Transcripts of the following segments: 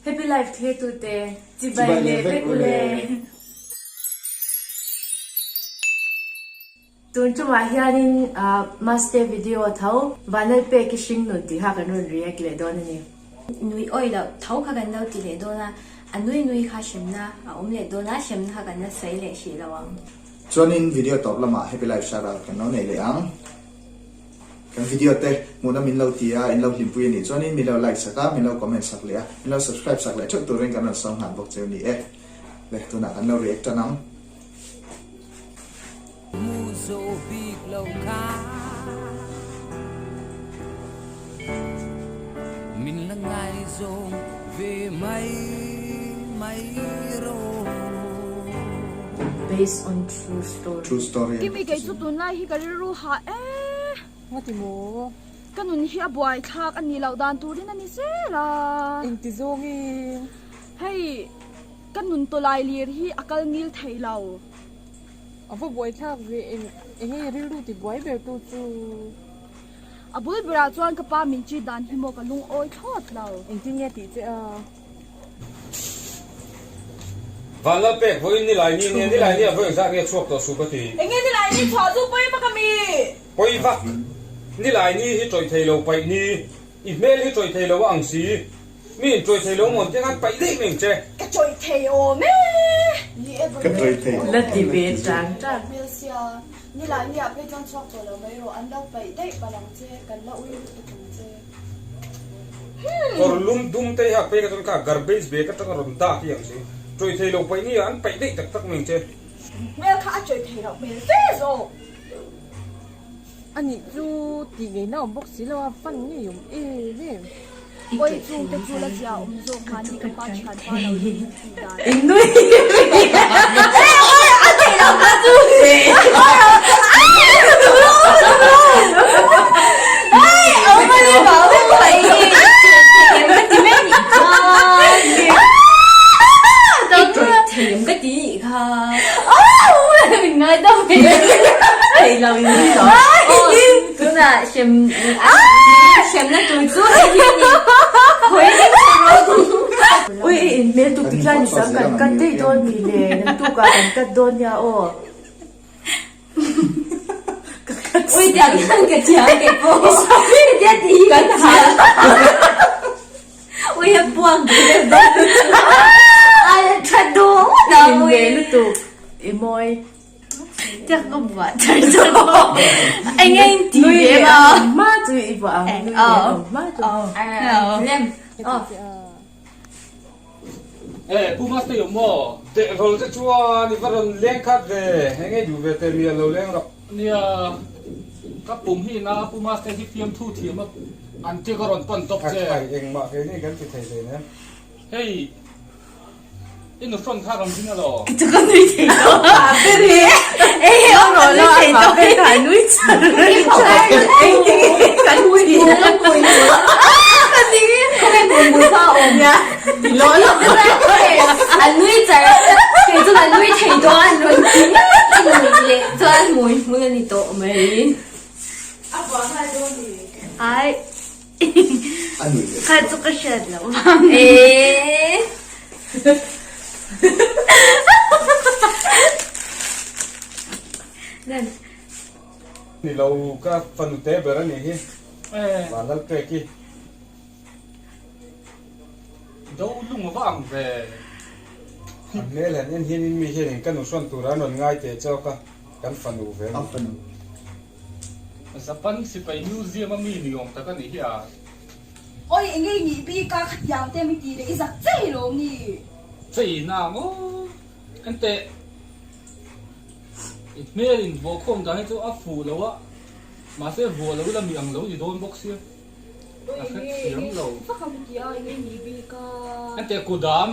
Happy Life thlirtute chibai leh vek u le. Tun tumah hianin Maste video tho Vanlalpeki hringnun tih kha kan rawn react leh dawn a ni. Nui awih loh tho kha kan lo ti leh dawn a, a nui nui kha hremna a awm leh dawn a, hremna kha kan la sawi leh hrih lo ang. Chuanin video tawp lamah Happy Life shout out kan lo nei leh ang. Kan video te hmuhna min lo ti a, in lo hlimpui a nih chuanin min lo like sak a, min lo comment sak leh a, min lo subscribe sak leh theuh turin kan rawn sawm nghal bawk cheu ni e. Le tunah kan lo react tan ang. Based on true story. True story. Kimi kei chu tunlai hi ka rilru hah e. Ngati maw? Ka nun hi a buai thlak a nih loh dan turin a ni zel a. Engti zawngin? Hei ka nun tawlai lir hi a kal ngil thei lo. A va buai thlak ve eng enge rilru ti buai ber tu chu? A bul berah chuan ka pa min chi dan hi maw ka lungawi thlawt lo. Engtin nge tih che a? Vanlalpek vawiin nilai ni nge nilai ni a vawi engzat nge chhuak tawh suh ka ti. Enge nilai ni chhuah chu pawi vak a mi? Pawi vak. Nilai ni hi tawih thei lo paih ni. I hmel hi tawih thei lo a ang si. Mi in tawih thei lo mawn te khan paih daih mai ang che. Ka tawih thei awm e. Ni e vawi Ka tawih thei La ti ve chang chang. Hmel sia. Nilai ni ah phei chuan chhuak tawh lo mai rawh. An lo paih daih palh ang che. Kan la ui lutuk ang che. Kawr lum dum te hi a pek atang kha garbage bag atanga rawn dak hi ang si. Tawih thei lo paih ni ah an paih daih tak tak mai ang che. Hmel kha a tawih thei loh hmel fe zawk. A nih chu tih ngei na awm bawk si lo a, fan ngei awm em em. Oi chung te chu la zia awm zawk mahni ka pa thian pa lo hi min tih dan. In nui A theih loh kha chu. Ui i in hmel tuk ti khian i sam kan cut daih dawn mi le naktuk ah kan cut dawn nia aw. Ui tiang hian ka thiam kei pawh hetia tih hi ka thiam ui he puak duh deuh dawn ai a tha duh ngawt ang ui In hmel lutuk i mawi. Tiang ka buah char char pawh eng nge in ti ve a hma chu i buah ang nui leh awm hma chu. Lem. Eh Pu Master i awm maw? Teh hlawl te chuan i va rawn leng khat ve, eng nge duh ve teh mi a lo leng rawh. Nia, ka pum hi ina Pu Master hi fiamthu thiam a an tia ka rawn pan tawp che. Khai engmah keini kan ti thei hleinem. Hei I nu hrawn kha rawn ding alaw? Ka chu ka nui thei lo. A ber hi. Ei Lo rawh lo a mah ber kha a nui char char. Engtin nge ka nui Ka ning. Khawvel hmui kha a awm. Nia. Ti lo lo. A nui char kei chu ka nui thei dawn an rawn ti. I nuih leh chuan hmui hmul a ni tawh mai. A buah nghal dawn ni. Ai. A nuih leh Kha chu ka hriat loh vang. Eee. Nan. Ni lo ka fanu te ber a nih hi. Vanlalpeki. Do lung a va ang ve. A hmel han en hian in mi hian in ka nu hrawn tur an rawn ngai teh chawk a, kan fanu ve a ni. Japan sipai museum a mi ni awm tak a nih hi a. Oi enge i nih bik a khatiang te mi ti leh i zak chei lo ni. Chei na maw enteh i hmel in vuah khawm dan hi chu a fuh lo a mahse vuah lo ila mi ang lo ni dawn bawk sia a hrethiam lo. Enteh kudam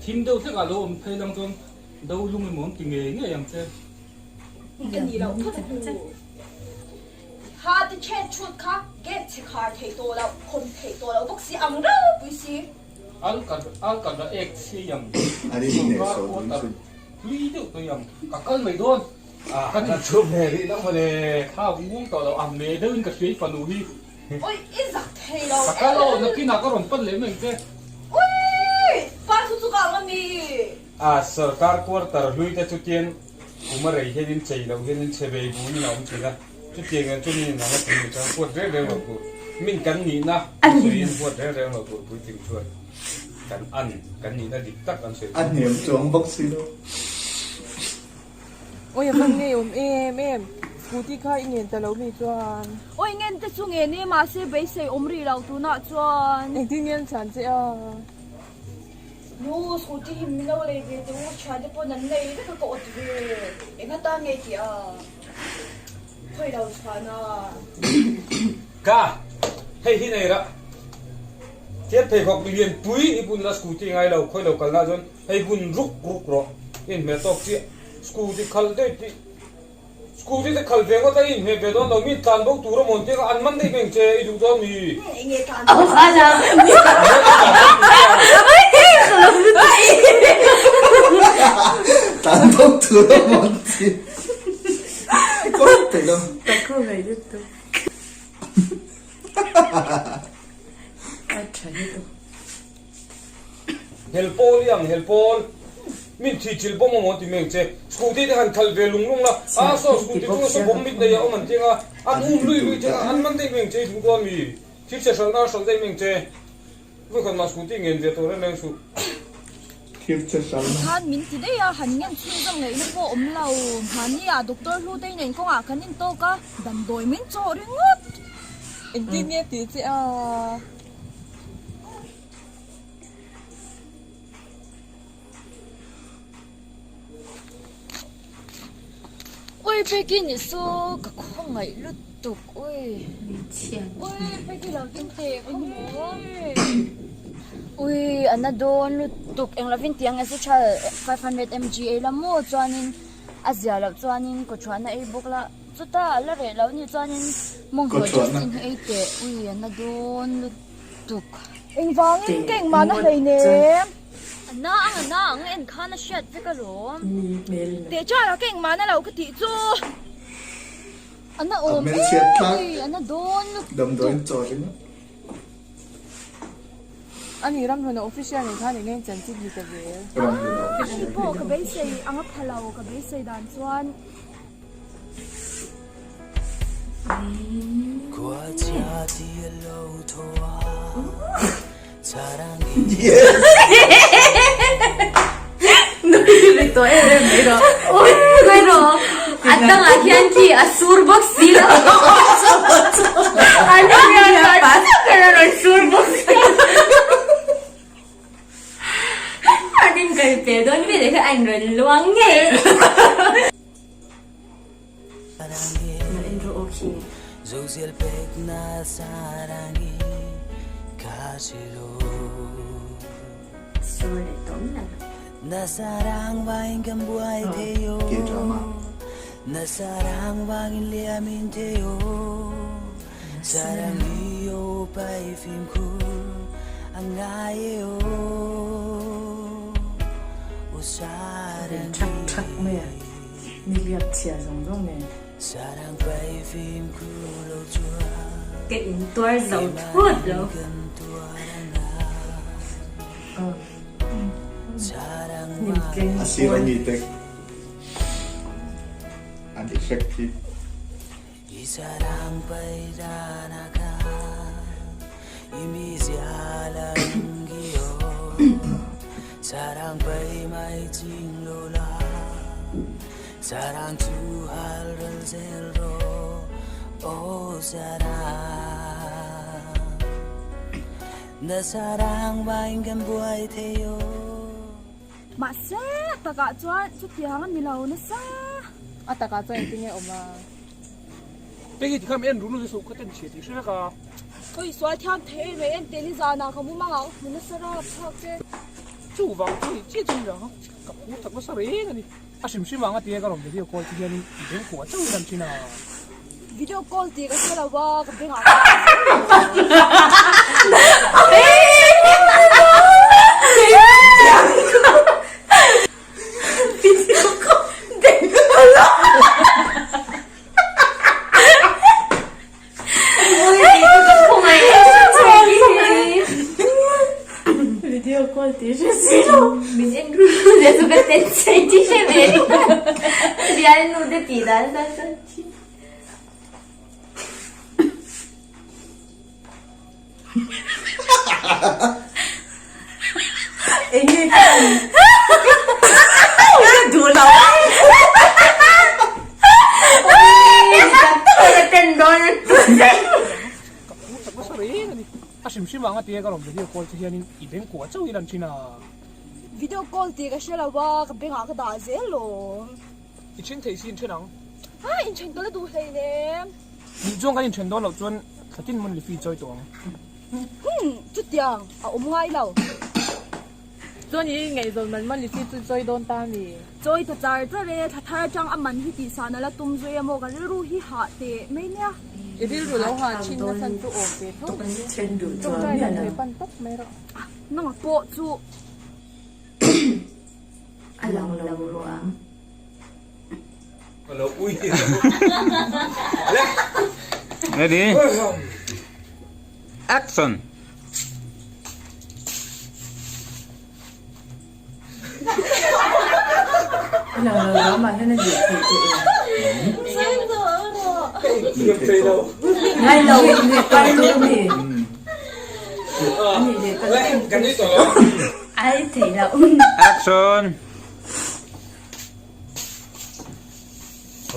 thim deuh hlek ah lo awm phei lang chuan do lung emaw an ti ngei ngei ang che. Ka nih loh phawt a hnu. Ha ti chet chhut kha gate chhe khar theih tawh loh, khawn theih tawh loh bawk si ang ropui si. Al ka al ka da ek si ang sorkar quarter hlui deuh tawh ang ka kal mai dawn ka ni chu ve rih lo mawle. Kha ngung tawh lo ang me deuh in ka hria i fanu hi. Oi i zak thei lo Ka kal aw nakinah ka rawn pan leh mai ang che. Ui! mi? A sorkar quarter hlui te chutiang kum a rei hian in chei loh hian in chhe vei buin a awm thin a, chutiang nen chuan in inang a tih ni chuan huat reng reng loh tur, min kan nihna an sawi in huat reng reng loh tur puitling chuan kan an kan nihna dik tak an sawi A hniam chuang bawk si lo. Awi a van ngei awm em em, scooty kha i ngen ta lo mi chuan. Awi ngen te chu ngen e, mahse beisei awm rih lo tunah chuan. Engtin nge an chhan che a? Nu, scooty hi min lo lei ve teh u, thiante pawn an nei vek a ka awt ve, eng atan nge tih a khawi lo chhuan a. Ka, hei hi nei rah, thian pheikhawk lian pui i bun la scooty ngai lo, khawi lo kalna chuan hei bun ruk ruk rawh, i inhmeh tawk chiah, scooty khalh daih tih. Scooty te khalh ve ngawt a i inhmeh ve dawn lo, mi tlan bo tur a mawn tir a, an man daih meng che i duh dawn mi? Enge tlan bo Tlan bo tur a mawn tir Kawng peih lo. Ka khawngaih lutuk. A tha lutuk. Hel pawl i ang hel pawl. Min thi chil bawm awm ti meng che. Scooty te han khalh ve lung lung la. A saw scooty chunga saw bawm mit nei a awm an ti anga an um lui lui che an man daih meng che i duh dawn mi. Thil che hralh na a hralh daih meng che. Vawikhat mah scooty ngen ve tawh reng reng suh. Thil che hralh na. Khan min ti daih a, han ngen chhunzawm ngaihna pawh awm lo. Mahni ah Doctor Hlutei nen kawngah kan intawk a, damdawi min chawh ringawt. Engtin nge tih che a? Ui Peki nih chu ka khawngaih lutuk ui ui Peki lo ding teh khaw maw ui a na dawn lutuk eng lovin tiang nge chu tha 500 mg ei la maw chuanin a zia loh chuanin kawthuahna ei bawk la chuta a la reh loh nih chuanin mawngkaw Kawthuahna. dressing hi ei teh ui a na dawn lutuk. tuk. Engvangin ka engmahna hleinem. A na ang a na ang en khan a hriat vek alawm. Teh chara ka engmahna lo ka tih chu. A na awm A hmelchhiat thlak. em a na dawn lutuk. Damdawiin chaw ringawt. Ani Ramhluna official nen khan eng eng chanchin hi ta zel. Ramhluna official. Ani pawh ka beisei ang a pha lo ka beisei dan chuan. A dangah hian khi a sur bawk si lo. An inkal pel dawn vel kha a inrawn luang ngei. K-drama. Thak thak mai a. Niliak chhia zawng zawng nen. Ka in tuar zo thut lo. A sir a mi te an effect hi. Mahse, a takah chuan chutiang a ni lo nasa. A takah chuan engtin nge awm a? Peki ti kha mi en run run suh ka ten chhia tih hre vek a. Ka isual thiam thei em mai en teh ni zanah ka mu mang ah ka hmu nasa rap thlak che. Chu vang chu ni chiah chu ni rang ka phur tak nasa reng a ni. A hrim hrim ang a tia ka rawn video call chu hianin i beng kuah chauh in an thin a. Video call tih ka hre lo a ka bengah Video call beng kuah. Video video call tih hre si lo. Min en ru ru zia chu ka ten chei tih hre ve ringawt. Bialnu te tih dan atan chuan thi. Enge ka Ka duh lo. Ka ten dawn a tu che. Ka phu chak nasa reng a ni. A hrim hrim ang a tia ka rawn video call che hianin i beng kuah chauh i lan thin a. Video call tih ka hre lo a, ka bengah ka dah zel lawm. I then theih si in then ang. Ha, inthen ka la duh hleinem. Nih chuan kan inthen dawn loh chuan thlatin mawn lifi chawi tawh ang. Hmm, chutiang a awm ngai lo. Chuan i ngaihzawn man mawn lifi chu chawi dawn ta mi? Chawi ta char char e, thla thar atang a man hi tihsan a la tum zui a maw, ka rilru hi hah teh mai nia. I rilru lo hah thin na chan chu awm ve tho mai. Tawngtai lam thei pan tawp mai rawh. Nanga pawh chu. A lang lo ruang. Ready? Action! A lang lo ruang mah hian a duh theih teh em? Ngai lo, nuih kai tur a mi. A nih leh ka la en tur. Ai thei lo. Action!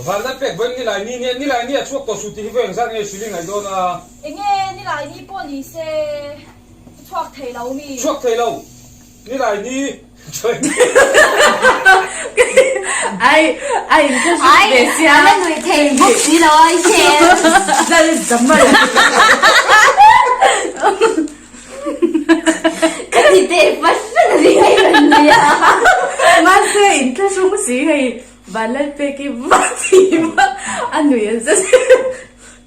Vanlal pek vawiin nilai ni nia, nilai ni a chhuak tawh suh tih hi vawi engzat nge Shilling ngaih dawn a? Enge nilai ni pawh ni se ka chhuak thei lo mi? Chhuak thei lo, nilai ni Ai, ai in ka hriat ve sia. Ai, a la nui thei bawk si lo a i hre. Lal Zaman. Ka ti teh fahran a ring ai rawn ni a. Mahse inthlahrung si hei Vanlalpeki va ti va a nui an sa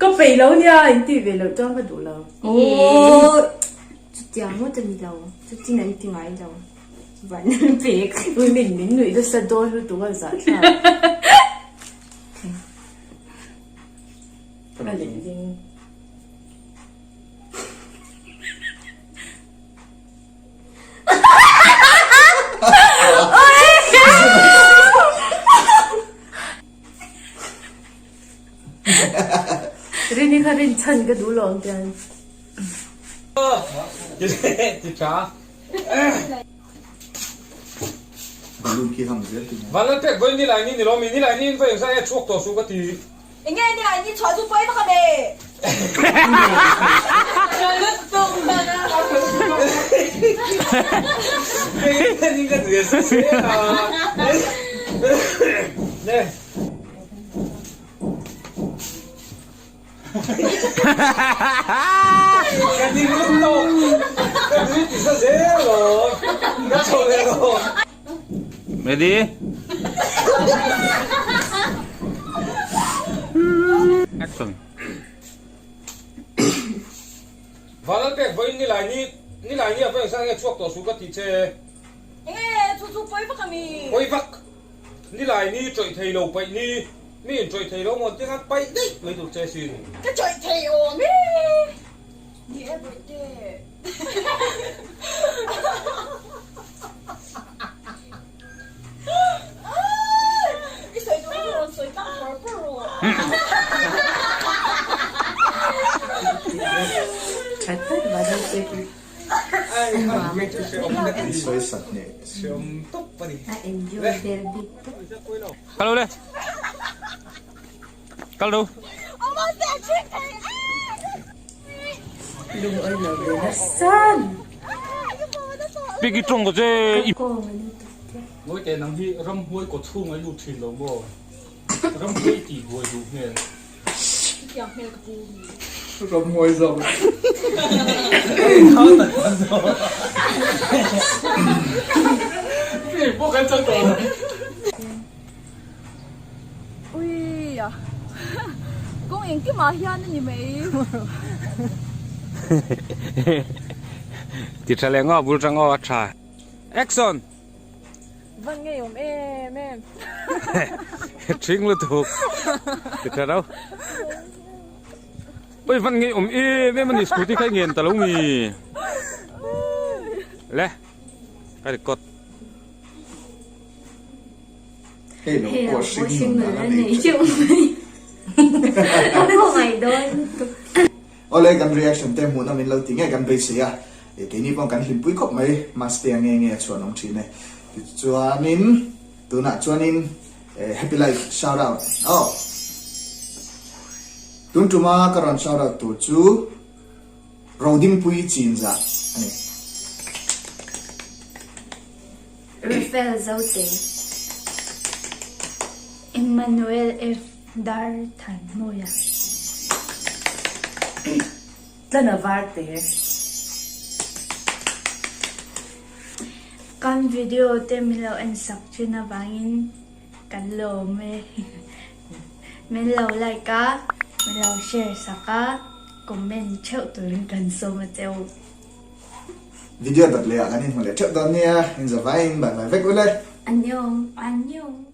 ka peih lo nia in tih ve loh chuan ka duh lo. Aww chutiang ngawt a ni lo chutin an ti ngai lo Vanlalpek. Ui min min nuih nasa dawn lutuk a zahthlak. A lehling. Rini kha rin chhan ka duh lo ang tian. Ti tha. Balloon khi ham zel ti mai. Vanlalpek vawi nilai ni ni lo mi nilai ni in vawi engzah e chhuak tawh suh ka ti. Enge ni ai ni chhuah chu pawi vak a me. Ready? Action. Vanlalpek vawiin nilai ni nilai ni a vawi engzat nge chhuak tawh suh ka tih che. Enge chu chu pawi vak a mi? Pawi vak. Nilai ni chawih thei lo paih ni mi in chawih thei lo maw ti khan paih daih mai tur che sin. Ka chawih thei awm e. Ni e bawihte. I sawi tur hi rawn sawi tlang phawr phawr rawh. That that vanlalpek hi. An sawi sat hneh. A enjoy vel bik tawp. Kal le. Kal do. Lung oi lo ve nasa. Piki tawng ko che. Ka kawng a ni tawp te. Ngawi teh nang hi ramhuai kaw chhung a lut thin lo maw? Ramhuai tih buai duh hmel. Chutiang hmel ka pu mi. Ramhuai zawk. Pawh kan chang tawh lo. Ui a kawng engkimah hian a ni mai. Ti tha leh ngaw bul tang aw a tha. Action! Van ngei awm em em. Thing lutuk. Ti tha rau. Oi van ngei awm em em a ni scooty kha i ngen ta lo mi. Le. Ka record. Hei lo pawh hring nun a la nei teuh mai. Ka khawngaih dawn lutuk. Awle kan reaction te hmuhna min lo ti nge kan beisei a, keini pawh kan hlimpui khawp mai Mastea nge nge a chhuan awm thin e. Tichuanin tunah chuanin Happy Life shout out aw. Tun tuma ka rawn shout out tur chu Rodingpui Chinzah a ni. Rafael Zote, Emmanuel F. Darthanmawia. Tlana Varte. Kan video te min lo en sak thin avangin kan lawm e. Min lo like a, min lo share sak a, comment theuh turin kan sawm a che u. Video dawt leh ah kan inhmu leh theuh dawn nia, inzavaiin bye bye vek ule. Annyeong. Annyeong.